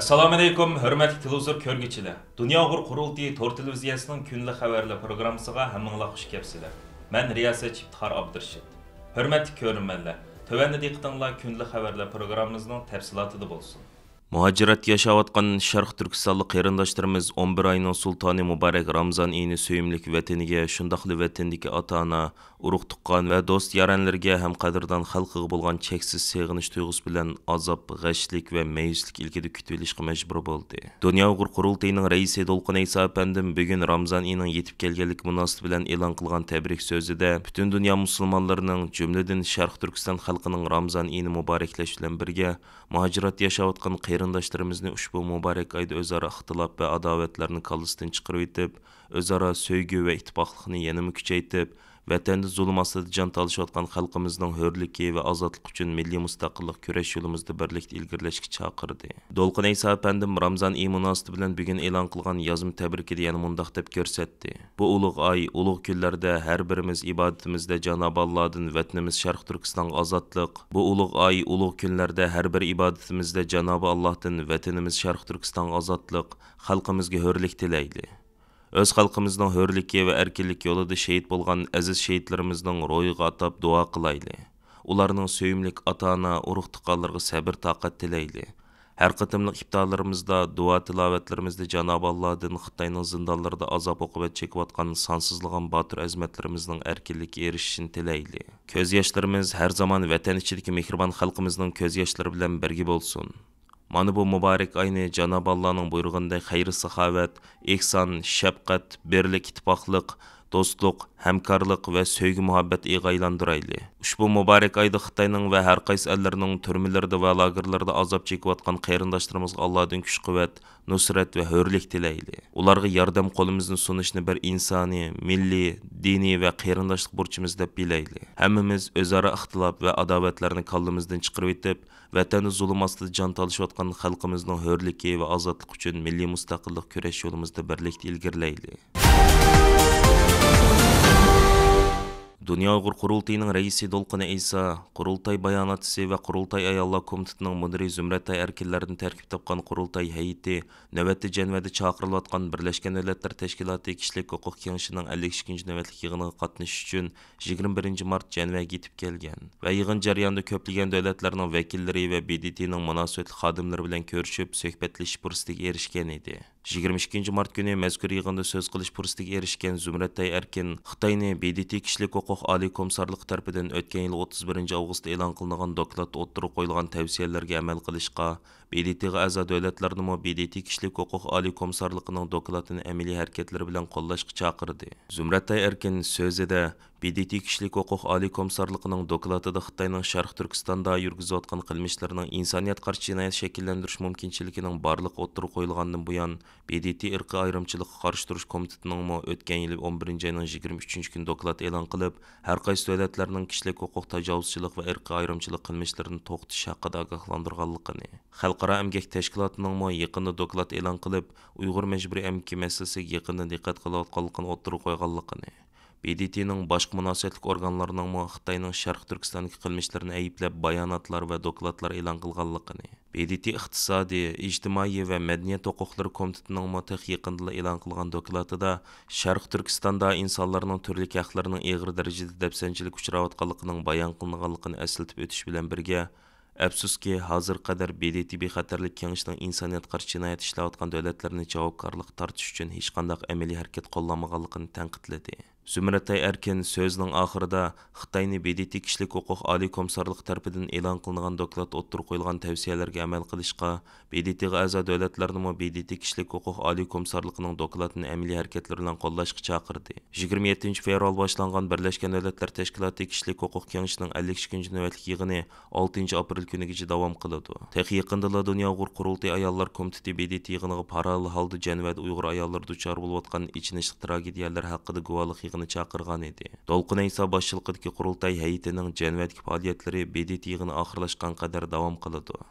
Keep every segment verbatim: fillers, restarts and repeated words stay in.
ئەسسالامۇئەلەيكۇم، ھۆرمەتلىك تېلېۋىزور كۆرگۈچىلەر! دۇنيا ئۇيغۇر قۇرۇلتىيى تور تېلېۋىزىيەسىنىڭ كۈندىلىك خەۋەرلەر پروگراممىسىغا ھەممىڭلار خۇش كەپسىلەر. مەن رىياسەتچى ئىپتىخار ئابدۇرېشىت. ھۆرمەتلىك كۆرۈرمەنلەر، تۆۋەندە دىققىتىڭلار كۈندىلىك خەۋەرلەر پروگراممىمىزنىڭ تەپسىلاتىدا بولسۇن. مۇھاجىرەتتە ياشاۋاتقان شەرقىي تۈركىستانلىق قېرىنداشلىرىمىز ئون بىر ئاينىڭ سۇلتانى مۇبارەك رامزان ئېيىنى سۆيۈملۈك ۋەتىنىگە، شۇنداقلا ۋەتەندىكى ئاتا-ئانا، ئۇرۇق-تۇغقان ۋە دوست-يارەنلىرىگە ھەم قەدىردان خەلقىگە بولغان چەكسىز سېغىنىش تۇيغۇسى بىلەن ئازاب، غەشلىك ۋە مەيۈسلۈك ئىلكىدە كۈتۈۋېلىشقا مەجبۇر بولدى. دۇنيا ئۇيغۇر قۇرۇلتىيىنىڭ رەئىسى دولقۇن ئەيسا ئەپەندىم بۈگۈن رامزان ئېيىنىڭ يېتىپ كەلگەنلىكى مۇناسىۋىتى بىلەن ئېلان قىلغان تەبرىك سۆزىدە، پۈتۈن دۇنيا مۇسۇلمانلىرىنىڭ، جۈملىدىن شەرقىي تۈركىستان خەلقىنىڭ رامزان ئېيىنى مۇبارەكلەش بىلەن بىرگە، مۇھاجىراتتا ياشاۋاتقان قېرىنداشلىرىمىزنى ئۇشبۇ مۇبارەك ئايدا ئۆزئارا ئىختىلاپ ۋە ئاداۋەتلەرنى كاللىسىدىن چىقىرىۋېتىپ، ئۆزئارا سۆيگۈ ۋە ئىتتىپاقلىقنى يەنىمۇ كۈچەيتىپ، ۋەتەندە زۇلۇم ئاستىدا جان تالىشىۋاتقان خەلقىمىزنىڭ ھۆرلۈكى ۋە ئازادلىقى ئۈچۈن مىللىي مۇستەقىللىق كۈرەش يولىمىزدا بىرلىكتە ئىلگىرىلەشكە چاقىردى. دولقۇن ئەيسا ئەپەندىم رامزان ئېيى مۇناسىۋىتى بىلەن بۈگۈن ئېلان قىلغان يازما تەبرىكىدە يەنە مۇنداق دەپ كۆرسەتتى: بۇ ئۇلۇغ ئاي، ئۇلۇغ كۈنلەردە ھەر بىرىمىز ئىبادىتىمىزدە جانابى ئاللادىن ۋەتىنىمىز شەرقىي تۈركىستانغا ئازادلىق، بۇ ئۇلۇغ ئاي، ئۇلۇغ كۈنلەردە ھەر بىر ئىبادىتىمىزدە جانابى ئاللادىن ۋەتىنىمىز شەرقىي تۈركىستانغا ئازادلىق، خەلقىمىزگە ھۆرلۈك تىلەيلى. ئۆز خەلقىمىزنىڭ ھۆرلۈكى ۋە ئەركىنلىك يولىدا شېھىت بولغان ئەزىز شېھىتلىرىمىزنىڭ روھىغا ئاتاپ دۇئا قىلايلى. ئۇلارنىڭ سۆيۈملۈك ئاتا-ئانا، ئۇرۇق-تۇغقانلىرىغا سەبىر-تاقەت تىلەيلى. ھەر قېتىملىق ئىپتارلىرىمىزدا، دۇئا تىلاۋەتلىرىمىزدە جانابى ئاللادىن خىتاينىڭ زىندانلىرىدا ئازاب-ئوقۇبەت چېكىۋاتقان سانسىزلىغان باتۇر ئەزىمەتلىرىمىزنىڭ ئەركىنلىككە ئېرىشىشىنى تىلەيلى. كۆز ياشلىرىمىز ھەر زامان ۋەتەن ئىچىدىكى مېھرىبان خەلقىمىزنىڭ كۆز ياشلىرى بىلەن بىرگە بولسۇن. مانا بۇ مۇبارەك ئاينى جانابى ئاللانىڭ بۇيرۇغىنىدەك خەير-ساخاۋەت، ئېھسان، شەپقەت، بىرلىك، ئىتتىپاقلىق، دوستلۇق، ھەمكارلىق ۋە سۆيگۈ-مۇھەببەت ئېيىغا ئايلاندۇرايلى. ئۇشبۇ مۇبارەك ئايدا خىتاينىڭ ۋە ھەر قايسى ئەللەرنىڭ تۈرمىلىرىدە ۋە لاگېرلىرىدا ئازاب چېكىۋاتقان قېرىنداشلىرىمىزغا ئاللادىن كۈچ-قۇۋۋەت، نۇسرەت ۋە ھۆرلۈك تىلەيلى. ئۇلارغا ياردەم قولىمىزنى سۇنۇشنى بىر ئىنسانىي، مىللىي، دىنىي ۋە قېرىنداشلىق بۇرچىمىز دەپ بىلەيلى. ھەممىمىز ئۆزئارا ئىختىلاپ ۋە ئاداۋەتلەرنى كاللىمىزدىن چىقىرىۋېتىپ، ۋەتەندە زۇلۇم ئاستىدا جان تالىشىۋاتقان خەلقىمىزنىڭ ھۆرلۈكى ۋە ئازادلىقى ئۈچۈن مىللىي مۇستەقىللىق كۈرەش يولىمىزدا بىرلىكتە ئىلگىرىلەيلى. دۇنيا ئۇيغۇر قۇرۇلتىيىنىڭ رەئىسى دولقۇن ئەيسا، قۇرۇلتاي باياناتچىسى ۋە قۇرۇلتاي ئاياللار كومىتېتىنىڭ مۇدىرى زۇمرەتئاي ئەركىنلەردىن تەركىب تاپقان قۇرۇلتاي ھەيئىتى نۆۋەتتە جەنۋەدە چاقىرىلىۋاتقان بىرلەشكەن دۆلەتلەر تەشكىلاتى كىشىلىك ھوقۇق كېڭىشىنىڭ ئەللىك ئىككىنچى نۆۋەتلىك يىغىنىغا قاتنىشىش ئۈچۈن يىگىرمە بىرىنچى مارت جەنۋەگە يېتىپ كەلگەن ۋە يىغىن جەريانىدا كۆپلىگەن دۆلەتلەرنىڭ ۋەكىللىرى ۋە ب د ت نىڭ مۇناسىۋەتلىك خادىملىرى بىلەن كۆرۈشۈپ، سۆھبەتلىشىش پۇرسىتىگە ئېرىشكەن ئىدى. يىگىرمە ئىككىنچى مارت كۈنى مەزكۇر يىغىندا سۆز قىلىش پۇرسىتىگە ئېرىشكەن زۇمرەتئاي ئەركىن خىتاينى ب د ت كىشىلىك ھوقۇق ئالىي كومىسسارلىقى تەرىپىدىن ئۆتكەن يىل ئوتتۇز بىرىنچى ئاۋغۇستتا ئېلان قىلىنغان دوكلاتتا ئوتتۇرىغا قويۇلغان تەۋسىيەلەرگە ئەمەل قىلىشقا، ب د ت غا ئەزا دۆلەتلەرنىمۇ ب د ت كىشىلىك ھوقۇق ئالىي كومىسسارلىقىنىڭ دوكلاتىنى ئەمەلىي ھەرىكەتلىرى بىلەن قوللاشقا چاقىردى. زۇمرەتئاي ئەركىن سۆزىدە، ب د ت كىشىلىك ھوقۇق ئالىي كومىسسارلىقىنىڭ دوكلاتىدا خىتاينىڭ شەرقىي تۈركىستاندا يۈرگۈزۈۋاتقان قىلمىشلىرىنىڭ ئىنسانىيەتكە قارشى جىنايەت شەكىللەندۈرۈش مۇمكىنچىلىكىنىڭ بارلىقى ئوتتۇرىغا قويۇلغاندىن بۇيان، ب د ت ئىرقىي ئايرىمچىلىققا قارشى تۇرۇش كومىتېتىنىڭمۇ ئۆتكەن يىلى ئون بىرىنچى ئاينىڭ يىگىرمە ئۈچىنچى كۈنى دوكلات ئېلان قىلىپ، ھەر قايسى دۆلەتلەرنىڭ كىشىلىك ھوقۇق تاجاۋۇزچىلىق ۋە ئىرقىي ئايرىمچىلىق قىلمىشلىرىنى توختىتىش ھەققىدە ئاگاھلاندۇرغانلىقىنى، خەلقئارا ئەمگەك تەشكىلاتىنىڭمۇ يېقىندا دوكلات ئېلان قىلىپ، ئۇيغۇر مەجبۇرىي ئەمگىكى مەسىلىسىگە يېقىندىن دىققەت قىلىۋاتقانلىقىنى ئوتتۇرىغا قويغانلىقىنى، ب د ت نىڭ باشقا مۇناسىۋەتلىك ئورگانلىرىنىڭمۇ خىتاينىڭ شەرقىي تۈركىستاندىكى قىلمىشلىرىنى ئەيىبلەپ باياناتلار ۋە دوكلاتلار ئېلان قىلغانلىقىنى، ب د ت ئىقتىسادىي، ئىجتىمائىي ۋە مەدەنىيەت ھوقۇقلىرى كومىتېتىنىڭمۇ تېخى يېقىندىلا ئېلان قىلغان دوكلاتىدا شەرقىي تۈركىستاندا ئىنسانلارنىڭ تۈرلۈك ھەقلىرىنىڭ ئېغىر دەرىجىدە دەپسەندىچىلىككە ئۇچراۋاتقانلىقىنىڭ بايان قىلىنغانلىقىنى ئەسلىتىپ ئۆتۈش بىلەن بىرگە، ئەپسۇسكى، ھازىرغا قەدەر ب د ت بىخەتەرلىك كېڭىشىنىڭ ئىنسانىيەتكە قارشى جىنايەت ئىشلەۋاتقان دۆلەتلىرىنى جاۋابكارلىققا تارتىش ئۈچۈن ھېچقانداق ئەمەلىي ھەرىكەت قوللانمىغانلىقىنى تەنقىدلىدى. زۇمرەتئاي ئەركىن سۆزىنىڭ ئاخىرىدا خىتاينى ب د ت كىشىلىك ھوقۇق ئالىي كومىسسارلىقى تەرىپىدىن ئېلان قىلىنغان دوكلاتتا ئوتتۇرىغا قويۇلغان تەۋسىيەلەرگە ئەمەل قىلىشقا، ب د ت غا ئەزا دۆلەتلەرنىمۇ ب د ت كىشىلىك ھوقۇق ئالىي كومىسسارلىقىنىڭ دوكلاتىنى ئەمەلىي ھەرىكەتلىرى بىلەن قوللاشقا چاقىردى. يىگىرمە يەتتىنچى فېۋرال باشلانغان بىرلەشكەن دۆلەتلەر تەشكىلاتى كىشىلىك ھوقۇق كېڭىشىنىڭ ئەللىك ئىككىنچى نۆۋەتلىك يىغىنى ئالتىنچى ئاپرېل كۈنىگىچە داۋام قىلىدۇ. تېخى يېقىندىلا دۇنيا ئۇيغۇر قۇرۇلتىيى ئاياللار كومىتېتى ب د ت يىغىنىغا پاراللېل ھالدا جەنۋەدە ئۇيغۇر ئاياللىرى دۇچار بولۇۋاتقان ئېچىنىشلىق تراگېدىيەلەر ھەققىدە گۇۋاھلىق يىغىنى چاقىرغانىدى. دولقۇن ئەيسا باشچىلىقىدىكى قۇرۇلتاي ھەيئىتىنىڭ جەنۋەدىكى پائالىيەتلىرى ب د ت يىغىنى ئاخىرلاشقان قەدەر داۋام قىلىدۇ.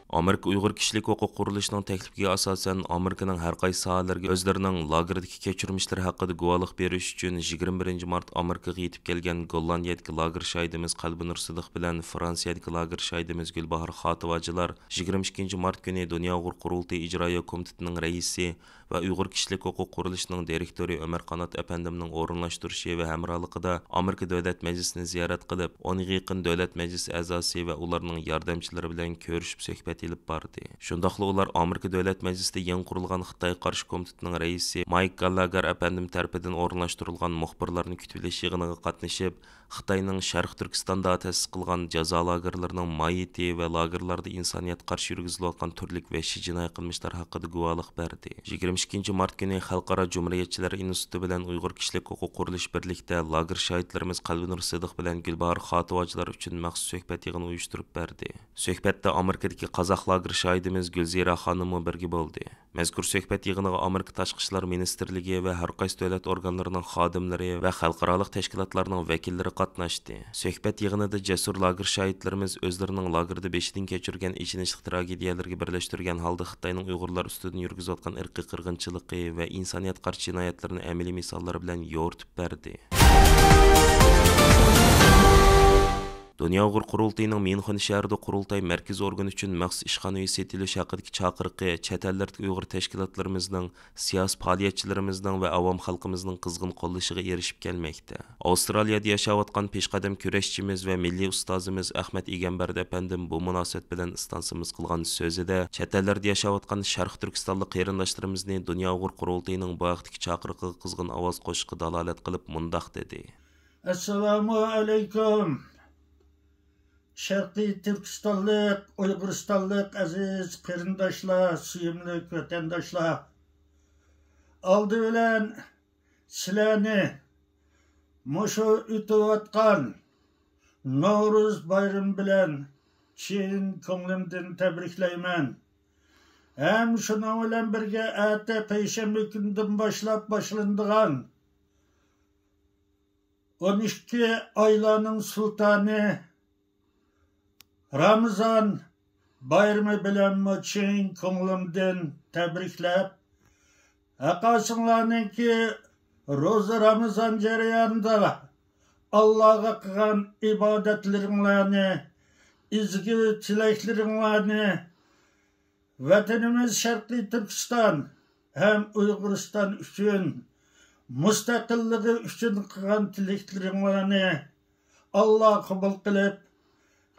ئامېرىكا ئۇيغۇر كىشىلىك ھوقۇق قۇرۇلۇشىنىڭ تەكلىپىگە ئاساسەن، ئامېرىكىنىڭ ھەر قايسى ساھەلەرگە ئۆزلىرىنىڭ لاگېردىكى كەچۈرمىشلىرى ھەققىدە گۇۋاھلىق بېرىش ئۈچۈن يىگىرمە بىرىنچى مارت ئامېرىكىغا يېتىپ كەلگەن گوللاندىيەدىكى لاگېر شاھىتىمىز قەلبىنۇر سىدىق بىلەن فرانسىيەدىكى لاگېر شاھىتىمىز گۈلباھار خاتىۋاجىلار يىگىرمە ئىككىنچى مارت كۈنى دۇنيا ئۇيغۇر قۇرۇلتىيى ئىجرائىيە كومىتېتىنىڭ رەئىسى ۋە ئۇيغۇر كىشىلىك ھوقۇق قۇرۇلۇشىنىڭ دىرېكتورى ئۆمەر قانات ئەپەندىمنىڭ ئورۇنلاشتۇرۇشى ۋە ھەمراھلىقىدا ئامېرىكا دۆلەت مەجلىسىنى زىيارەت قىلىپ، ئونغا يېقىن دۆلەت مەجلىسى ئەزاسى ۋە ئۇلارنىڭ ياردەمچىلىرى بىلەن كۆرۈشۈپ سۆھبەت ئېلىپ باردى. شۇنداقلا ئۇلار ئامېرىكا دۆلەت مەجلىسىدە يېڭى قۇرۇلغان خىتايغا قارشى كومىتېتنىڭ رەئىسى مايك گاللاگېر ئەپەندىم تەرىپىدىن ئورۇنلاشتۇرۇلغان مۇخبىرلارنى كۈتۈۋېلىش يىغىنىغا قاتنىشىپ، خىتاينىڭ شەرقىي تۈركىستاندا تەسىس قىلغان جازا لاگېرلىرىنىڭ ماھىيىتى ۋە لاگېرلاردا ئىنسانىيەتكە قارشى يۈرگۈزۈلۈۋاتقان تۈرلۈك ۋەھشىي جىنايى قىلمىشلار ھەققىدە گۇۋاھلىق بەردى. يىگىرمە ئىككىنچى مارت كۈنى خەلقئارا جۇمھۇرىيەتچىلەر ئىنستىتۇتى بىلەن ئۇيغۇر كىشىلىك ھوقۇق قۇرۇلۇشى بىرلىكتە لاگېر شاھىتلىرىمىز قەلبىنۇر سىدىق بىلەن گۈلباھار خاتىۋاجىلار ئۈچۈن مەخسۇس سۆھبەت يىغىنى ئۇيۇشتۇرۇپ بەردى. سۆھبەتتە ئامېرىكىدىكى قازاق لاگېر شاھىتىمىز گۈلزىرە خانىممۇ بىرگە بولدى. مەزكۇر سۆھبەت يىغىنىغا ئامېرىكا تاشقى ئىشلار مىنىستىرلىكى ۋە ھەر قايسى دۆلەت ئورگانلىرىنىڭ خادىملىرى ۋە خەلقئارالىق تەشكىلاتلارنىڭ ۋەكىللىرى قاتناشتى. سۆھبەت يىغىنىدا جەسۇر لاگېر شاھىتلىرىمىز ئۆزلىرىنىڭ لاگېردا بېشىدىن كەچۈرگەن ئېچىنىشلىق تراگېدىيەلىرىگە بىرلەشتۈرگەن ھالدا خىتاينىڭ ئۇيغۇرلار ئۈستىدىن يۈرگۈزۈۋاتقان ئىرقىي قىرغىنچىلىقى ۋە ئىنسانىيەتكە قارشى جىنايەتلىرىنى ئەمەلىي مىساللار بىلەن يورۇتۇپ بەردى. دۇنيا ئۇيغۇر قۇرۇلتىيىنىڭ ميۇنخېن شەھىرىدە قۇرۇلتاي مەركىزىي ئورگىنى ئۈچۈن مەخسۇس ئىشخانا ئۆيى سېتىۋېلىش ھەققىدىكى چاقىرىقى چەت ئەللەردىكى ئۇيغۇر تەشكىلاتلىرىمىزنىڭ، سىياسىي پائالىيەتچىلىرىمىزنىڭ ۋە ئاۋام خەلقىمىزنىڭ قىزغىن قوللىشىغا ئېرىشىپ كەلمەكتە. ئاۋسترالىيەدە ياشاۋاتقان پېشقەدەم كۈرەشچىمىز ۋە مىللىي ئۇستازىمىز ئەخمەت ئىگەمبەردى ئەپەندىم بۇ مۇناسىۋەت بىلەن ئىستانسىمىز قىلغان سۆزىدە، چەت ئەللەردە ياشاۋاتقان شەرقىي تۈركىستانلىق قېرىنداشلىرىمىزنى دۇنيا ئۇيغۇر قۇرۇلتىيىنىڭ بۇ ھەقتىكى چاقىرىقىغا قىزغىن ئاۋاز قوشۇشقا دالالەت قىلىپ مۇنداق دېدى. ئەسسالامۇ ئەلەيكۇم. شەرقىي تۈركىستانلىق، ئۇيغۇرىستانلىق ئەزىز قېرىنداشلار، سۆيۈملۈك ۋەتەنداشلار! ئالدى بىلەن سىلەرنى مۇشۇ ئۆتۈۋاتقان نورۇز بايرىمى بىلەن چىن كۆڭلۈمدىن تەبرىكلەيمەن. ھەم شۇنىڭ بىلەن بىرگە، ئەتە پەيشەنبە كۈنىدىن باشلاپ باشلىنىدىغان ئون ئىككى ئايلارنىڭ سۇلتانى رامىزان بايرىمى بىلەنمۇ چىن كۆڭلۈمدىن تەبرىكلەپ، ھەرقايسىڭلارنىڭكى روزا رامىزان جەريانىدا ئاللاغا قىلغان ئىبادەتلىرىڭلارنى، ئىزگى تىلەكلىرىڭلارنى، ۋەتىنىمىز شەرقىي تۈركىستان ھەم ئۇيغۇرىستان ئۈچۈن، مۇستەقىللىقى ئۈچۈن قىلغان تىلەكلىرىڭلارنى ئاللا قوبۇل قىلىپ،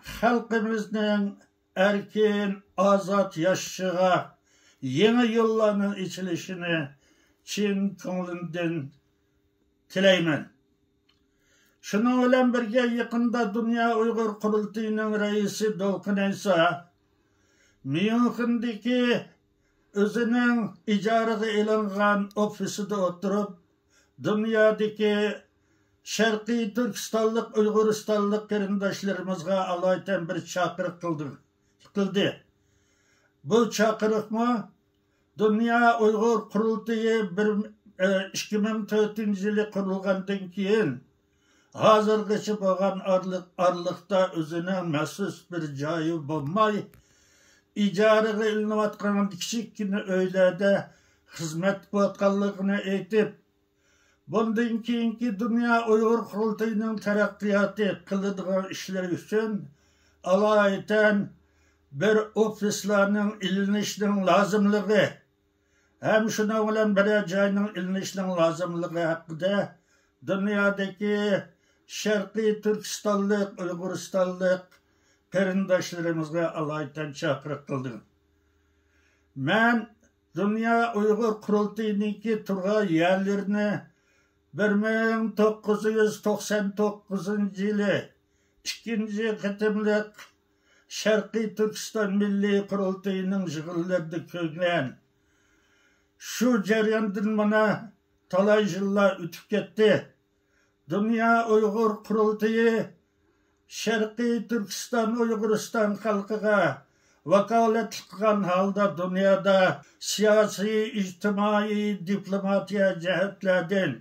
خەلقىمىزنىڭ ئەركىن، ئازاد ياشىشىغا يېڭى يوللارنىڭ ئېچىلىشىنى چىن كۆڭلۈمدىن تىلەيمەن. شۇنىڭ بىلەن بىرگە، يېقىندا دۇنيا ئۇيغۇر قۇرۇلتىيىنىڭ رەئىسى دولقۇن ئەيسا ميۇنخېندىكى ئۆزىنىڭ ئىجارىگە ئېلىنغان ئوفىسىدا ئولتۇرۇپ، دۇنيادىكى شەرقىي تۈركىستانلىق، ئۇيغۇرىستانلىق قېرىنداشلىرىمىزغا ئالايىتەن بىر چاقىرىق قىلدى، قىلدى. بۇ چاقىرىقمۇ دۇنيا ئۇيغۇر قۇرۇلتىيى بىر، ئىككى مىڭ تۆتىنچى يىلى قۇرۇلغاندىن كېيىن، ھازىرغىچە بولغان ئارىلىق-، ئارىلىقتا ئۆزىنىڭ مەخسۇس بىر جايى بولماي، ئىجارىگە ئېلىنىۋاتقان كىچىككىنە ئۆيلەردە خىزمەت قىلىۋاتقانلىقىنى ئېيتىپ، بۇندىن كېيىنكى دۇنيا ئۇيغۇر قۇرۇلتىيىنىڭ تەرەققىياتى، قىلىدىغان ئىشلىرى ئۈچۈن ئالايىتەن بىر ئوفىسلارنىڭ ئېلىنىشىنىڭ لازىملىقى ھەم شۇنىڭ بىلەن بىرەر جاينىڭ ئېلىنىشىنىڭ لازىملىقى ھەققىدە دۇنيادىكى شەرقىي تۈركىستانلىق، ئۇيغۇرىستانلىق قېرىنداشلىرىمىزغا ئالايىتەن چاقىرىق قىلدىم. مەن دۇنيا ئۇيغۇر قۇرۇلتىيىنىڭكى تۇرغان يەرلىرىنى بىر مىڭ توققۇز يۈز توقسان توققۇزىنچى يىلى ئىككىنچى قېتىملىق شەرقىي تۈركىستان مىللىي قۇرۇلتىيىنىڭ يىغىنلىرىدا كۆرگەن. شۇ جەرياندىن مانا تالاي يىللار ئۆتۈپ كەتتى. دۇنيا ئۇيغۇر قۇرۇلتىيى شەرقىي تۈركىستان ئۇيغۇرىستان خەلقىگە ۋاكالەتلىك قىلغان ھالدا دۇنيادا سىياسىي، ئىجتىمائىي، دىپلوماتىيە جەھەتلەردىن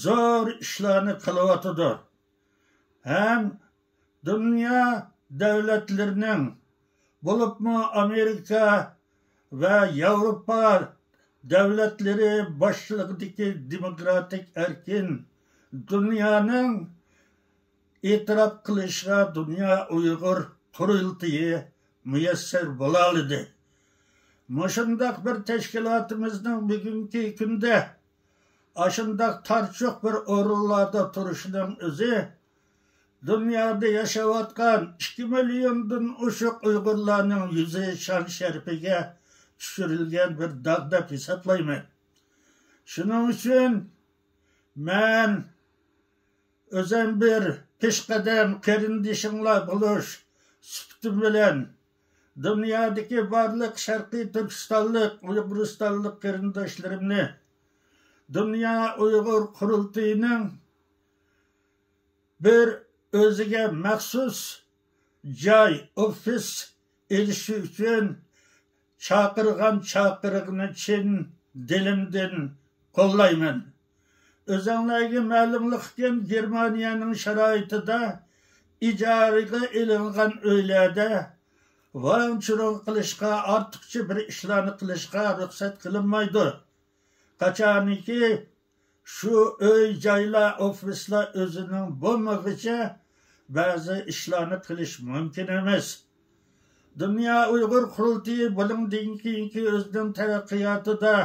زور ئىشلارنى قىلىۋاتىدۇ. ھەم دۇنيا دۆلەتلىرىنىڭ بولۇپمۇ ئامېرىكا ۋە ياۋروپا دۆلەتلىرى باشچىلىقىدىكى دېموكراتىك ئەركىن دۇنيانىڭ ئېتىراپ قىلىشىغا دۇنيا ئۇيغۇر قۇرۇلتىيى مۇيەسسەر بولالىدى. مۇشۇنداق بىر تەشكىلاتىمىزنىڭ بۈگۈنكى كۈندە ئاشۇنداق تارچۇق بىر ئورۇنلاردا تۇرۇشىنىڭ ئۆزى دۇنيادا ياشاۋاتقان ئىككى مىليوندىن ئوشۇق ئۇيغۇرلارنىڭ يۈزى شان شەرىپىگە چۈشۈرۈلگەن بىر داغ دەپ ھېسابلايمەن. شۇنىڭ ئۈچۈن مەن ئۆزۈم بىر پېشقەدەم قېرىندىشىڭلار بولۇش سۈپىتىم بىلەن دۇنيادىكى بارلىق شەرقىي تۈركىستانلىق، ئۇيغۇرىستانلىق قېرىنداشلىرىمنى دۇنيا ئۇيغۇر قۇرۇلتىيىنىڭ بىر ئۆزىگە مەخسۇس جاي، ئوفىس ئېلىشى ئۈچۈن چاقىرغان چاقىرىقىنى چىن دىلىمدىن قوللايمەن. ئۆزۈڭلارغا مەلۇملۇقكىن، گېرمانىيەنىڭ شارائىتىدا ئىجارىگە ئېلىنغان ئۆيلەردە ۋاڭ-چۇرۇڭ قىلىشقا، ئارتۇقچە بىر ئىشلارنى قىلىشقا رۇخسەت قىلىنمايدۇ. قاچانكى شۇ ئۆي-جايلار، ئوفىسلار ئۆزىنىڭ بولمىغۇچە بەزى ئىشلارنى قىلىش مۇمكىن ئەمەس. دۇنيا ئۇيغۇر قۇرۇلتىيى بۇنىڭدىن كېيىنكى ئۆزىنىڭ تەرەققىياتىدا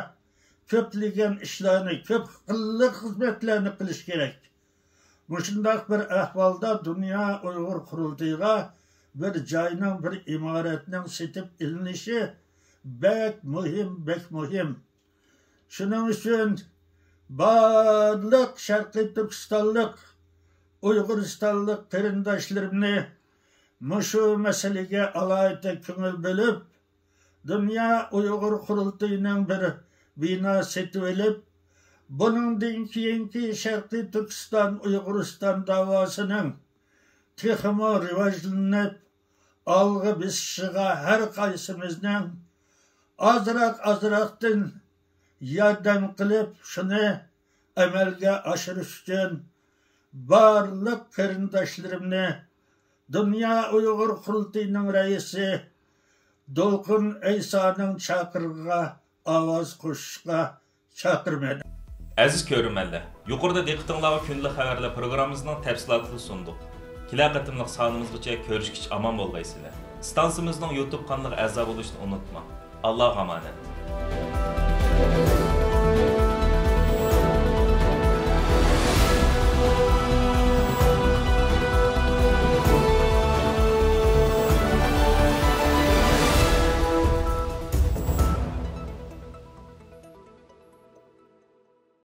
كۆپلىگەن ئىشلارنى، كۆپ خىللىق خىزمەتلەرنى قىلىش كېرەك. مۇشۇنداق بىر ئەھۋالدا دۇنيا ئۇيغۇر قۇرۇلتىيىغا بىر جاينىڭ، بىر ئىمارەتنىڭ سېتىپ ئېلىنىشى بەك مۇھىم، بەك مۇھىم. شۇنىڭ ئۈچۈن بارلىق شەرقىي تۈركىستانلىق، ئۇيغۇرىستانلىق قېرىنداشلىرىمنى مۇشۇ مەسىلىگە ئالاھىدە كۆڭۈل بۆلۈپ، دۇنيا ئۇيغۇر قۇرۇلتىيىنىڭ بىر بىنا سېتىۋېلىپ، بۇنىڭدىن كېيىنكى شەرقىي تۈركىستان، ئۇيغۇرىستان داۋاسىنىڭ تېخىمۇ رىۋاجلىنىپ، ئالغا بېسىشىغا ھەر قايسىمىزنىڭ ئازراق-ئازراقتىن ياردەم قىلىپ، شۇنى ئەمەلگە ئاشۇرۇش ئۈچۈن بارلىق قېرىنداشلىرىمنى دۇنيا ئۇيغۇر قۇرۇلتىيىنىڭ رەئىسى دولقۇن ئەيسانىڭ چاقىرىقىغا ئاۋاز قوشۇشقا چاقىرىمەن. ئەزىز كۆرۈرمەنلەر، يۇقىرىدا دىققىتىڭلارغا كۈندىلىك خەۋەرلەر پروگراممىمىزنىڭ تەپسىلاتىنى سۇندۇق. كېلەر قېتىملىق سانىمىزغىچە كۆرۈشكىچە ئامان بولغايسىلەر. ئىستانسىمىزنىڭ يۇتۇب قانىلىغا ئەزا بولۇشنى ئۇنتۇماڭ. ئاللاغا ئامانەت.